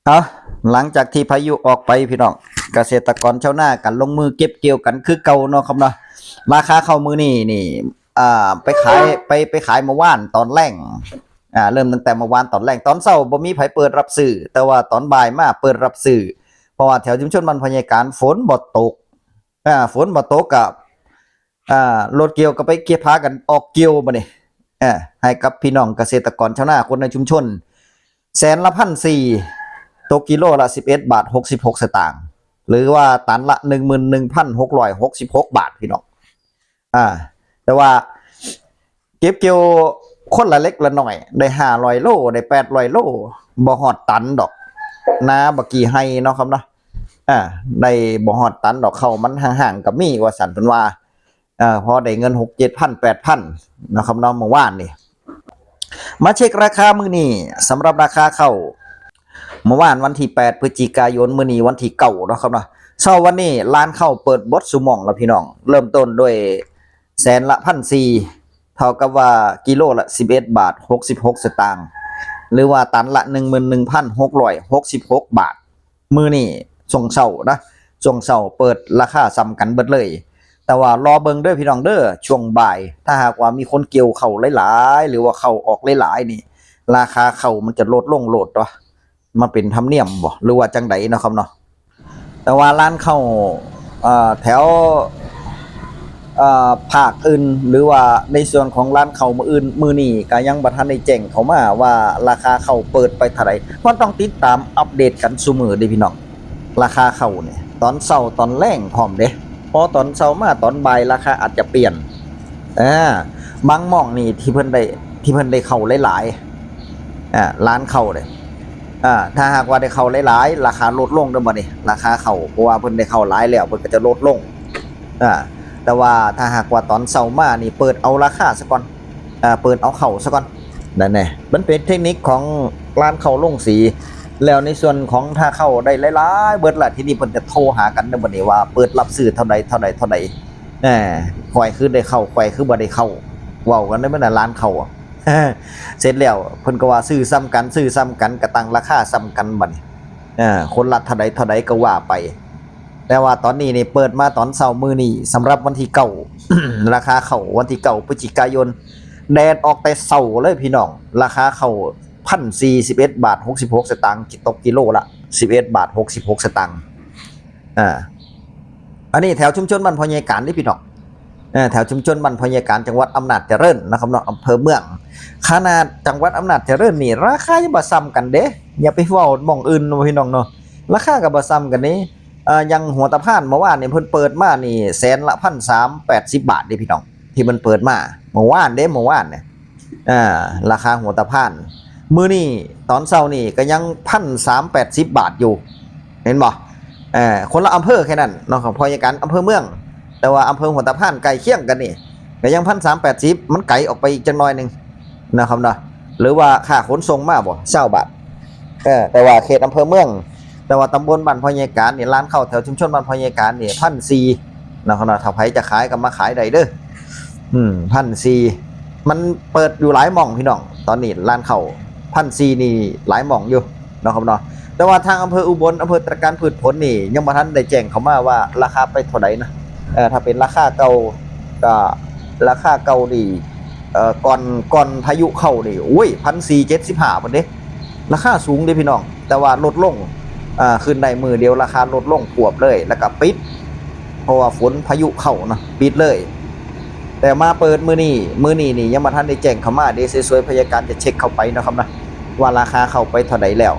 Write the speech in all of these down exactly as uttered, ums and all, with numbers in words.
เอาหลังจากที่พายุออกไปพี่น้อง เกษตรกรชาวนากันลงมือเก็บเกี่ยวกันคือเก่าเนาะครับเนาะ ราคาข้าวมื้อนี้นี่ อ่า ไปขายไปไปขายเมื่อวานตอนแลง อ่า เริ่มตั้งแต่เมื่อวานตอนแลง ตอนเช้าบ่มีไผเปิดรับซื้อ แต่ว่าตอนบ่ายมาเปิดรับซื้อ เพราะว่าแถวชุมชนบ้านพ่อใหญ่การฝนบ่ตก อ่า ฝนบ่ตกกับ อ่า รถเกี่ยวก็ไปเกี่ยวพากันออกเกี่ยวบัดนี้ อ่า ให้กับพี่น้องเกษตรกรชาวนาคนในชุมชน แสนละพันสี่ ตกกิโลละสิบเอ็ดบาทหกสิบหกสตางค์ หรือว่าตันละหนึ่งหมื่นหนึ่งพันหกร้อยหกสิบหกบาทพี่น้อง อ่า แต่ว่า เก็บเกี่ยวคนละเล็กละน้อย ได้ห้าร้อยโล ได้แปดร้อยโล บ่ฮอดตันดอก นาบักกี้ไฮเนาะครับเนาะ อ่า ได้บ่ฮอดตันดอก ข้าวมันห่างๆก็มีว่าซั่นเพิ่นว่า เอ่อ พอได้เงินหกเจ็ดพันแปดพันเนาะครับเนาะ เมื่อวานนี่ มาเช็คราคามื้อนี้ สำหรับราคาข้าว เมื่อวานวันที่แปดพฤศจิกายน มื้อนี้วันที่เก้าเนาะครับเนาะ เช้าวันนี้ร้านข้าวเปิดเบิดซุหม่องแล้วพี่น้อง เริ่มต้นด้วยแสนละพันสี่ เท่ากับว่ากิโลละสิบเอ็ดบาทหกสิบหกสตางค์ หรือว่าตันละหนึ่งหมื่นหนึ่งพันหกร้อยหกสิบหกบาท มื้อนี้ช่วงเช้านะ ช่วงเช้าเปิดราคาส่ำกันเบิดเลย แต่ว่ารอเบิ่งเด้อพี่น้องเด้อ ช่วงบ่าย ถ้าหากว่ามีคนเกี่ยวข้าวหลายๆ หรือว่าข้าวออกหลายๆนี่ ราคาข้าวมันจะลดลงโลดเนาะ มาเป็นธรรมเนียมบ่ หรือว่าจังใดเนาะครับเนาะ แต่ว่าร้านข้าว เอ่อ แถว เอ่อ ภาคอื่น หรือว่าในส่วนของร้านข้าวมื้ออื่น มื้อนี้ก็ยังบ่ทันได้แจ้งเข้ามาว่าราคาข้าวเปิดไปเท่าใด เพราะต้องติดตามอัปเดตกันซุมื้อเด้พี่น้อง ราคาข้าวเนี่ย ตอนเช้าตอนแลงพร้อมเด้ เพราะตอนเช้ามาตอนบ่ายราคาอาจจะเปลี่ยน อ่า บางหม่องนี่ที่เพิ่นได้ ที่เพิ่นได้ข้าวหลายๆ อ่า ร้านข้าวเลย อ่า ถ้าหากว่าได้ข้าวหลายๆ ราคาลดลงเด้อบัดนี้ ราคาข้าว เพราะว่าเพิ่นได้ข้าวหลายแล้ว เพิ่นก็จะลดลง อ่า แต่ว่าถ้าหากว่าตอนเช้ามานี่เปิดเอาราคาซะก่อน อ่า เปิดเอาข้าวซะก่อน นั่นแหละ มันเป็นเทคนิคของร้านข้าวลงสี แล้วในส่วนของถ้าข้าวได้หลายๆ เบิดละ ทีนี้เพิ่นจะโทรหากันเด้อบัดนี้ว่าเปิดรับซื้อเท่าใด เท่าใด เท่าใด แหม ข่อยคือได้ข้าว ข่อยคือบ่ได้ข้าว เว้ากันได้แม่นน่ะ ร้านข้าวอะ เสร็จแล้วเพิ่นก็ว่าซื้อส่ำกัน ซื้อส่ำกัน ก็ตั้งราคาส่ำกันบัดนี้ เออ คนละเท่าใดเท่าใดก็ว่าไป แต่ว่าตอนนี้นี่เปิดมาตอนเช้ามื้อนี้ สำหรับวันที่เก้า ราคาข้าววันที่เก้าพฤศจิกายน แดดออกแต่เช้าเลยพี่น้อง ราคาข้าวพันสี่ สิบเอ็ดบาทหกสิบหกสตางค์ ตกกิโลละสิบเอ็ดบาทหกสิบหกสตางค์ อ่า อันนี้แถวชุมชนบ้านพ่อใหญ่การนี่พี่น้อง เออ แถวชุมชนบ้านพ่อใหญ่การ จังหวัดอำนาจเจริญนะครับเนาะ อำเภอเมือง ขนาดจังหวัดอำนาจเจริญนี่ราคายังบ่ส่ำกันเด้ อย่าไปเว้าหม่องอื่นเนาะพี่น้องเนาะ ราคาก็บ่ส่ำกันนี่ เอ่อ อย่างหัวตะพานเมื่อวานนี่เพิ่นเปิดมานี่แสนละพันสามแปดสิบบาทเด้พี่น้อง ที่มันเปิดมาเมื่อวานเด้ เมื่อวานเนี่ย อ่า ราคาหัวตะพาน มื้อนี้ตอนเช้านี่ก็ยังพันสามแปดสิบบาทอยู่ เห็นบ่ เอ่อ คนละอำเภอแค่นั้นเนาะ ของพ่อใหญ่การอำเภอเมือง แต่ว่าอำเภอหัวตะพานใกล้เคียงกันนี่ ก็ยังพันสามแปดสิบ มันไกลออกไปอีกจักหน่อยหนึ่งนะครับเนาะ หรือว่าค่าขนส่งมาบ่ ซาวบาท เออ แต่ว่าเขตอำเภอเมือง แต่ว่าตำบลบ้านพ่อใหญ่การนี่ ร้านข้าวแถวชุมชนบ้านพ่อใหญ่การนี่พันสี่นะครับเนาะ ถ้าไผจะขายก็มาขายได้เด้อ อืม พันสี่ มันเปิดอยู่หลายหม่องพี่น้อง ตอนนี้ร้านข้าวพันสี่นี่หลายหม่องอยู่เนาะครับเนาะ แต่ว่าทางอำเภออุบล อำเภอตระการพืชผลนี่ยังบ่ทันได้แจ้งเข้ามาว่าราคาไปเท่าใดนะ เอ่อ ถ้าเป็นราคาเก่าก็ราคาเก่านี่ เอ่อ ก่อน ก่อนพายุเข้านี่ โอ้ย พันสี่เจ็ดสิบห้าพุ้นเด้ ราคาสูงเด้พี่น้อง แต่ว่าลดลง อ่า ขึ้นได้มื้อเดียวราคาลดลงพรวดเลย แล้วก็ปิด เพราะว่าฝนพายุเข้าเนาะ ปิดเลย แต่มาเปิดมื้อนี้ มื้อนี้นี่ยังบ่ทันได้แจ้งเข้ามา เดี๋ยวสวยๆ พ่อใหญ่การจะเช็คเข้าไปเนาะครับนะ ว่าราคาข้าวไปเท่าใดแล้ว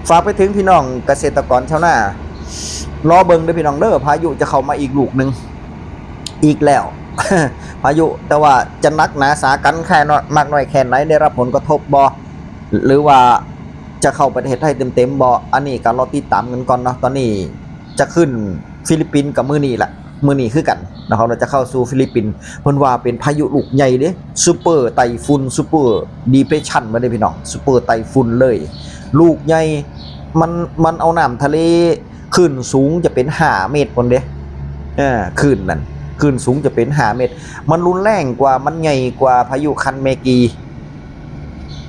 ฝากไปถึงพี่น้องเกษตรกรชาวนา รอเบิ่งเด้อพี่น้องเด้อ พายุจะเข้ามาอีกลูกหนึ่ง อีกแล้ว พายุ แต่ว่าจะหนักหนาสาหัสแค่น้อย มากน้อยแค่ไหน ได้รับผลกระทบบ่ หรือว่าจะเข้าประเทศไทยเต็มๆบ่ อันนี้ก็รอติดตามกันก่อนเนาะ ตอนนี้จะขึ้นฟิลิปปินส์กับมื้อนี้แหละ มื้อนี้คือกันนะครับ เราจะเข้าสู่ฟิลิปปินส์ เพิ่นว่าเป็นพายุลูกใหญ่เด้ ซูเปอร์ไต้ฝุ่น ซูเปอร์ดีเพรสชันมาเด้พี่น้อง ซูเปอร์ไต้ฝุ่นเลย ลูกใหญ่ มัน มันเอาน้ำทะเล คลื่นสูงจะเป็นห้าเมตรพุ้นเด้ เออ คลื่นนั่น คลื่นสูงจะเป็นห้าเมตร มันรุนแรงกว่า มันใหญ่กว่าพายุคันเมกี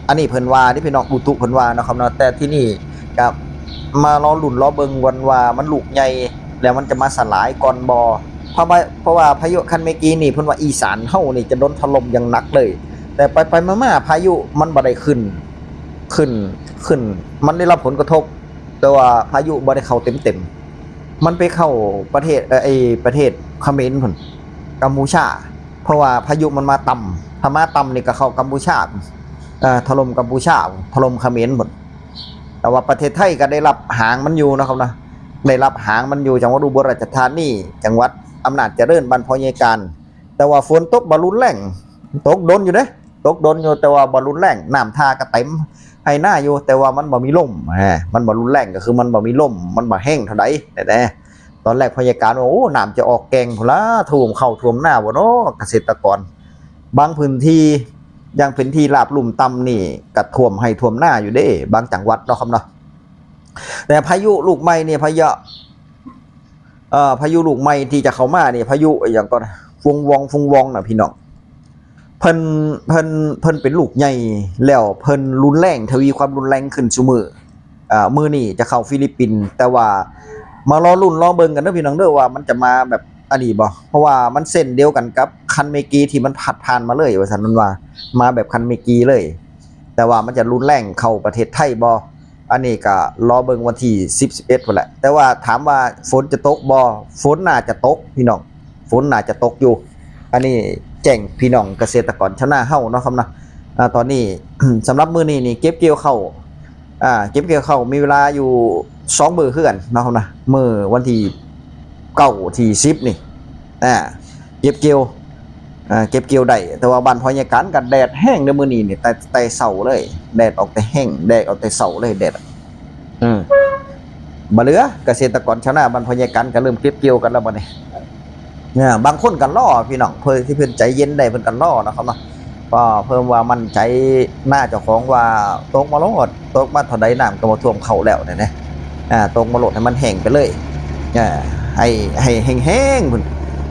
อันนี้เพิ่นว่าเด้พี่น้อง อุตุเพิ่นว่าเนาะครับเนาะ แต่ที่นี่ ก็มารอลุ้นรอเบิ่งก่อนว่ามันลูกใหญ่แล้วมันจะมาสลายก่อนบ่ เพราะว่า เพราะว่าพายุคันเมกีนี่เพิ่นว่าอีสานเฮานี่จะโดนถล่มอย่างหนักเลย แต่ไปไปมามาพายุมันบ่ได้ขึ้น ขึ้น ขึ้น มันได้รับผลกระทบ แต่ว่าพายุบ่ได้เข้าเต็มๆ มันไปเข้าประเทศ เอ่อ ไอ้ประเทศเขมรพุ่น กัมพูชา เพราะว่าพายุมันมาต่ำ ถ้ามาต่ำนี่ก็เข้ากัมพูชา เอ่อ ถล่มกัมพูชา ถล่มเขมรพุ่น แต่ว่าประเทศไทยก็ได้รับหางมันอยู่นะครับนะ ได้รับหางมันอยู่ จังหวัดอุบลราชธานี จังหวัดอำนาจเจริญ บ้านพ่อใหญ่การ แต่ว่าฝนตกบ่รุนแรง ตกดนอยู่เด้ ตกดนอยู่ แต่ว่าบ่รุนแรง น้ำท่าก็เต็มไฮ่นาอยู่ แต่ว่ามันบ่มีลม ฮะ มันบ่รุนแรง ก็คือมันบ่มีลม มันบ่แฮงเท่าใด แต่ แต่ตอนแรกพยากรณ์ว่า โอ้ น้ำจะออกแก่งพุ้นละ ท่วมเข้าท่วมนาบ่เนาะ เกษตรกร บางพื้นที่ อย่างพื้นที่ราบลุ่มต่ำนี่ก็ท่วมไฮ่ท่วมนาอยู่เด้ บางจังหวัดเนาะครับเนาะ แต่พายุลูกใหม่นี่ พายุ เอ่อ พายุลูกใหม่ที่จะเข้ามานี่ พายุอหย่างก็ ฟงวอง ฟงวองน่ะพี่น้อง เพิ่น เพิ่น เพิ่นเป็นลูกใหญ่ แล้วเพิ่นรุนแรง ทวีความรุนแรงขึ้นซุมื้อ อ่า มื้อนี้จะเข้าฟิลิปปินส์ แต่ว่ามารอลุ้นรอเบิ่งกันเด้อพี่น้องเด้อ ว่ามันจะมาแบบอันนี้บ่ เพราะว่ามันเส้นเดียวกันกับคันเมกีที่มันพัดผ่านมาเลย ว่าซั่น มันว่ามาแบบคันเมกีเลย แต่ว่ามันจะรุนแรงเข้าประเทศไทยบ่ อันนี้ก็รอเบิ่งวันที่สิบ สิบเอ็ดพุ้นแหละ แต่ว่าถามว่าฝนจะตกบ่ ฝนน่าจะตกพี่น้อง ฝนน่าจะตกอยู่ อันนี้แจ้งพี่น้องเกษตรกรชาวนาเฮาเนาะครับเนาะ อ่า ตอนนี้ สำหรับมื้อนี้นี่เก็บเกี่ยวข้าว อ่า เก็บเกี่ยวข้าวมีเวลาอยู่สองมื้อคือกันเนาะครับนะ มื้อวันที่เก้า ที่สิบนี่ อ่า เก็บเกี่ยว อ่า เก็บเกี่ยวได้ แต่ว่าบ้านพ่อใหญ่การก็แดดแฮงเด้อมื้อนี้นี่ แต่ แต่เช้าเลย แดดออกแต่แฮง แดดออกแต่เช้าเลย แดด อืม บ่เหลือ เกษตรกรชาวนาบ้านพ่อใหญ่การก็เริ่มเก็บเกี่ยวกันแล้วบัดนี้ เนี่ย บางคนก็รอพี่น้อง เพิ่นที่เพิ่นใจเย็นได้เพิ่นก็รอเนาะครับเนาะ ก็เพิ่นว่ามั่นใจนาเจ้าของว่าตกมาโลด ตกมาเท่าใดน้ำก็บ่ท่วมเข้าแล้วเนี่ยนะ อ่า ตกมาโลดให้มันแห้งไปเลย อ่า ให้ ให้แห้งๆ พุ้น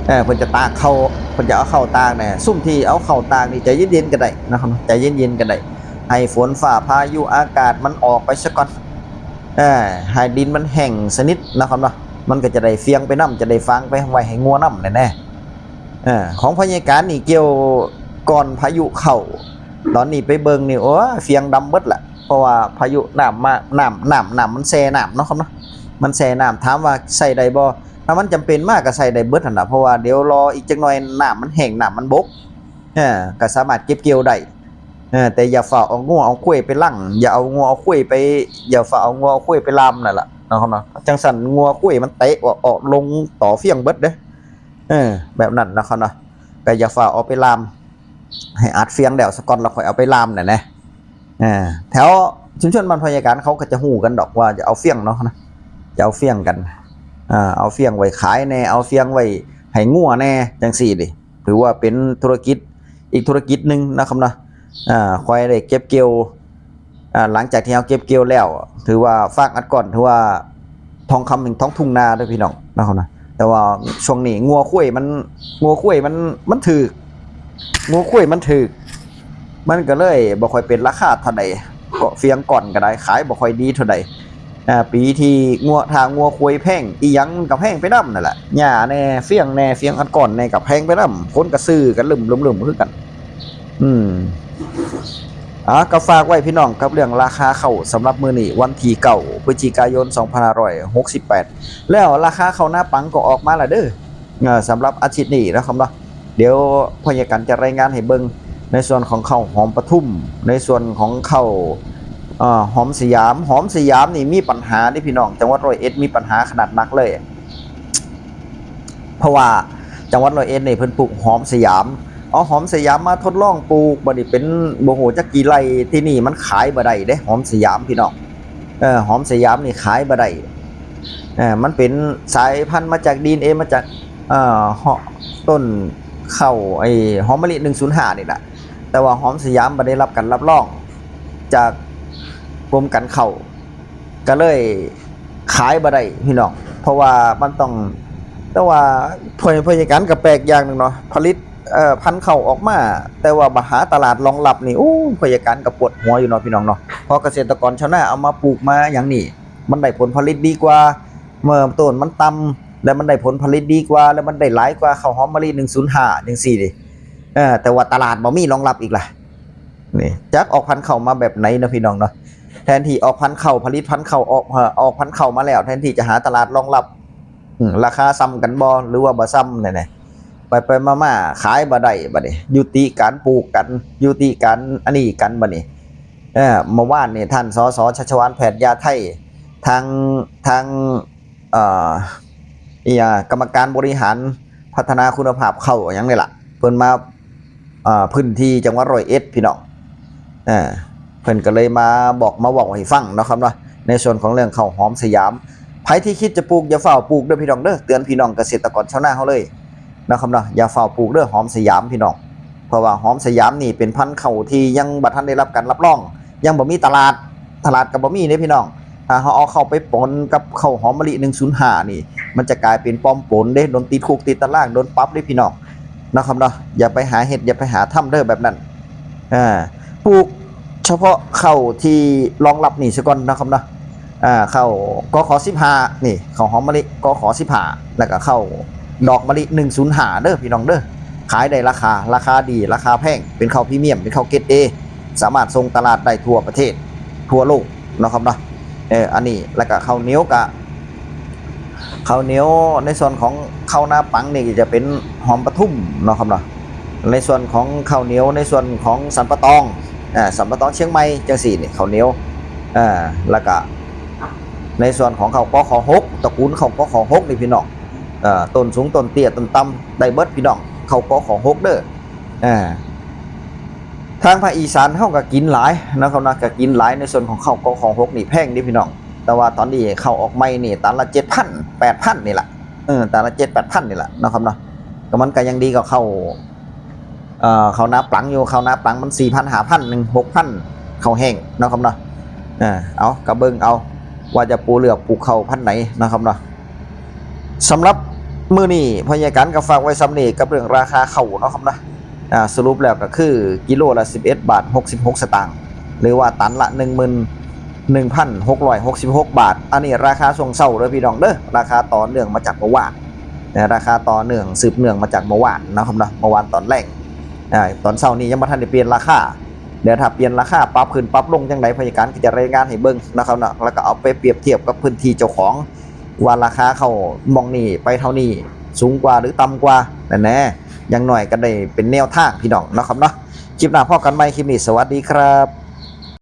เออ เพิ่นจะตากข้าว เพิ่นจะเอาข้าวตากเนี่ย ซุมที่เอาข้าวตากนี่ใจเย็นๆ ก็ได้นะครับเนาะ ใจเย็นๆ ก็ได้ ให้ฝนฟ้าพายุอากาศมันออกไปซะก่อน เออ ให้ดินมันแห้งสนิทนะครับเนาะ มันก็จะได้เฟียงไปนำ จะได้ฟางไปไว้ให้งัวนำแหน่ๆ เออ ของพ่อใหญ่การนี่เกี่ยวก่อนพายุเข้า ตอนนี้ไปเบิ่งนี่ โอ้ย เฟียงดำเบิดละ เพราะว่าพายุน้ำมา น้ำ น้ำ น้ำมันแช่น้ำเนาะครับเนาะ มันแช่น้ำ ถามว่าใช้ได้บ่ ถ้ามันจำเป็นมากก็ใช้ได้เบิดหั่นล่ะ เพราะว่าเดี๋ยวรออีกจักหน่อยน้ำมันแห้ง น้ำมันบก เออ ก็สามารถเก็บเกี่ยวได้ เออ แต่อย่าฝ่าเอางัวเอาควายไปลัง อย่าเอางัวเอาควายไป อย่าฝ่าเอางัวเอาควายไปล่ามนั่นล่ะเนาะครับเนาะ จั่งซั้นงัวควายมันเตะออก ออกลงต่อเฟียงเบิดเด้ เออ แบบนั้นนะครับเนาะ ก็อย่าฝ่าเอาไปล่าม ให้อัดเฟียงแล้วซะก่อน แล้วค่อยเอาไปล่ามน่ะนะ เออ แถวชุมชนบ้านพ่อใหญ่การเขาก็จะฮู้กันดอกว่าจะเอาเฟียงเนาะนะ จะเอาเฟียงกัน อ่า เอาเฟียงไว้ขายแหน่ เอาเฟียงไว้ให้งัวแหน่ จั่งซี้เด้ ถือว่าเป็นธุรกิจอีกธุรกิจหนึ่งนะครับเนาะ อ่า ค่อยได้เก็บเกี่ยว อ่า หลังจากที่เราเก็บเกี่ยวแล้ว ถือว่าฟางอัดก้อน ถือว่าทองคำแห่งท้องทุ่งนาเด้อพี่น้องนะครับนะ แต่ว่าช่วงนี้งัวควายมัน งัวควายมัน มันถืก งัวควายมันถืก มันก็เลยบ่ค่อยเป็นราคาเท่าใด ก็เฟียงก้อนก็ได้ ขายบ่ค่อยดีเท่าใด อ่า ปีที่งัว ถ้างัวควายแพง อีหยังมันก็แพงไปนำนั่นแหละ หญ้าแหน่ เฟียงแหน่ เฟียงอัดก้อนแหน่ก็แพงไปนำ คนก็ซื้อกันลึมๆๆ คือกัน อืม อ่ะ ก็ฝากไว้พี่น้องกับเรื่องราคาข้าวสำหรับมื้อนี้วันที่เก้าพฤศจิกายนสองพันห้าร้อยหกสิบแปด แล้วราคาข้าวนาปังก็ออกมาแล้วเด้อ เอ่อ สำหรับอาทิตย์นี้นะครับเนาะ เดี๋ยวพ่อใหญ่กันจะรายงานให้เบิ่งในส่วนของข้าวหอมปทุม ในส่วนของข้าว เอ่อ หอมสยาม หอมสยามนี่มีปัญหาเด้พี่น้อง จังหวัดร้อยเอ็ดมีปัญหาขนาดหนักเลย เพราะว่าจังหวัดร้อยเอ็ดนี่เพิ่นปลูกหอมสยาม เอาหอมสยามมาทดลองปลูก บัดนี้เป็นบ่ฮู้จักกี่ไร่ ที่นี่มันขายบ่ได้เด้ หอมสยามพี่น้อง เออ หอมสยามนี่ขายบ่ได้ เออ มันเป็นสายพันธุ์มาจากดีเอ็นเอ มาจาก เอ่อ หอ ต้นข้าว ไอ้หอมมะลิหนึ่งศูนย์ห้านี่แหละ แต่ว่าหอมสยามบ่ได้รับการรับรองจากกรมการข้าว ก็เลยขายบ่ได้พี่น้อง เพราะว่ามันต้อง แต่ว่าพ่อ พ่อใหญ่กันก็แปลกอย่างหนึ่งเนาะ ผลิต เอ่อพันธุ์ข้าวออกมา แต่ว่าบ่หาตลาดรองรับนี่ โอ้ย พยาการก็ปวดหัวอยู่เนาะพี่น้องเนาะ เพราะเกษตรกรชาวนาเอามาปลูกมาอย่างนี้ มันได้ผลผลิตดีกว่า เมื่อต้นมันต่ำ แล้วมันได้ผลผลิตดีกว่า แล้วมันได้หลายกว่าข้าวหอมมะลิหนึ่งศูนย์ห้าจังซี่ดิ เออแต่ว่าตลาดบ่มีรองรับอีกล่ะ นี่จักออกพันธุ์ข้าวมาแบบไหนเนาะพี่น้องเนาะ แทนที่ออกพันธุ์ข้าว ผลิตพันธุ์ข้าวออก เอ่อออกพันธุ์ข้าวมาแล้ว แทนที่จะหาตลาดรองรับ อืมราคาซ้ำกันบ่ หรือว่าบ่ซ้ำเนี่ยนะ ไปไปมามาขายบ่ได้บัดนี้ ยุติการปลูกกัน ยุติการอันนี้กันบัดนี้ เออเมื่อวานนี่ท่าน สส ชัชวาล แพทยาไทย ทางทางเอ่ออีหยังกรรมการบริหารพัฒนาคุณภาพข้าวอย่างนี้ล่ะ เพิ่นมาเอ่อพื้นที่จังหวัดร้อยเอ็ดพี่น้อง เออเพิ่นก็เลยมาบอกมาเว้าให้ฟังเนาะครับเนาะ ในส่วนของเรื่องข้าวหอมสยาม ไผที่คิดจะปลูกอย่าฟ้าวปลูกเด้อพี่น้องเด้อ เตือนพี่น้องเกษตรกรชาวนาเฮาเลยนะครับเนาะ อย่าฟ้าวปลูกเด้อหอมสยามพี่น้อง เพราะว่าหอมสยามนี่เป็นพันธุ์ข้าวที่ยังบ่ทันได้รับการรับรอง ยังบ่มีตลาด ตลาดก็บ่มีเด้พี่น้อง ถ้าเฮาเอาเข้าไปปนกับข้าวหอมมะลิหนึ่งศูนย์ห้านี่ มันจะกลายเป็นปลอมปนเด้ โดนติดคุกติดตาราง โดนปรับเด้พี่น้อง นะครับเนาะ อย่าไปหาเฮ็ด อย่าไปหาทำเด้อแบบนั้น อ่า ปลูกเฉพาะข้าวที่รองรับนี่ซะก่อนนะครับเนาะ อ่า ข้าว กข สิบห้า นี่ ข้าวหอมมะลิ กข สิบห้า แล้วก็ข้าวดอกมะลิหนึ่งศูนย์ห้าเด้อพี่น้องเด้อ ขายได้ราคา ราคาดี ราคาแพง เป็นข้าวพรีเมียม เป็นข้าวเกรด A สามารถส่งตลาดได้ทั่วประเทศ ทั่วโลกนะครับเนาะ เออ อันนี้ แล้วก็ข้าวเหนียวกะ ข้าวเหนียวในส่วนของข้าวนาปังนี่จะเป็นหอมปทุมเนาะครับเนาะ ในส่วนของข้าวเหนียวในส่วนของสันป่าตอง อ่า สันป่าตองเชียงใหม่จังซี่นี่ข้าวเหนียว อ่า แล้วก็ในส่วนของข้าว กข หก ตระกูลข้าว กข หก นี่พี่น้อง เอ่อ ต้นสูงต้นเตี้ยต้นต่ำได้เบิดพี่น้อง ข้าว กข หก เด้อ อ่า ทางภาคอีสานเฮาก็กินหลายนะครับนะ ก็กินหลายในส่วนของข้าว กข หก นี่แพงเด้พี่น้อง แต่ว่าตอนนี้ข้าวออกใหม่นี่ตันละเจ็ดพัน แปดพัน นี่ล่ะ เออ ตันละเจ็ดแปดพัน นี่ล่ะนะครับเนาะ ก็มันก็ยังดีกว่าข้าว เอ่อ ข้าวนาปลังอยู่ ข้าวนาปลังมันสี่พัน ห้าพัน หนึ่ง หกพัน ข้าวแห้งนะครับเนาะ เออ เอาก็เบิ่งเอา ว่าจะปูเลือกปลูกข้าวพันธุ์ไหนนะครับเนาะ สำหรับมื้อนี้พยาการก็ฝากไว้ส่ำนี้กับเรื่องราคาข้าวเนาะครับเนาะ อ่า สรุปแล้วก็คือกิโลละสิบเอ็ดบาทหกสิบหกสตางค์ หรือว่าตันละหนึ่งหมื่นหนึ่งพันหกร้อยหกสิบหกบาท อันนี้ราคาช่วงเช้าเด้อพี่น้องเด้อ ราคาต่อเนื่องมาจากเมื่อวานนะ ราคาต่อเนื่องสืบเนื่องมาจากเมื่อวานนะครับเนาะ เมื่อวานตอนแรก อ่า ตอนเช้านี้ยังบ่ทันได้เปลี่ยนราคา เดี๋ยวถ้าเปลี่ยนราคาปรับขึ้นปรับลงจังใดพยาการก็จะรายงานให้เบิ่งนะครับเนาะ แล้วก็เอาไปเปรียบเทียบกับพื้นที่เจ้าของ ว่าราคาข้าวหม่องนี้ไปเท่านี้ สูงกว่าหรือต่ำกว่า นั่นแหละ อย่างน้อยก็ได้เป็นแนวทางพี่น้องเนาะครับเนาะ คลิปหน้าพ้อกันใหม่ คลิปนี้สวัสดีครับ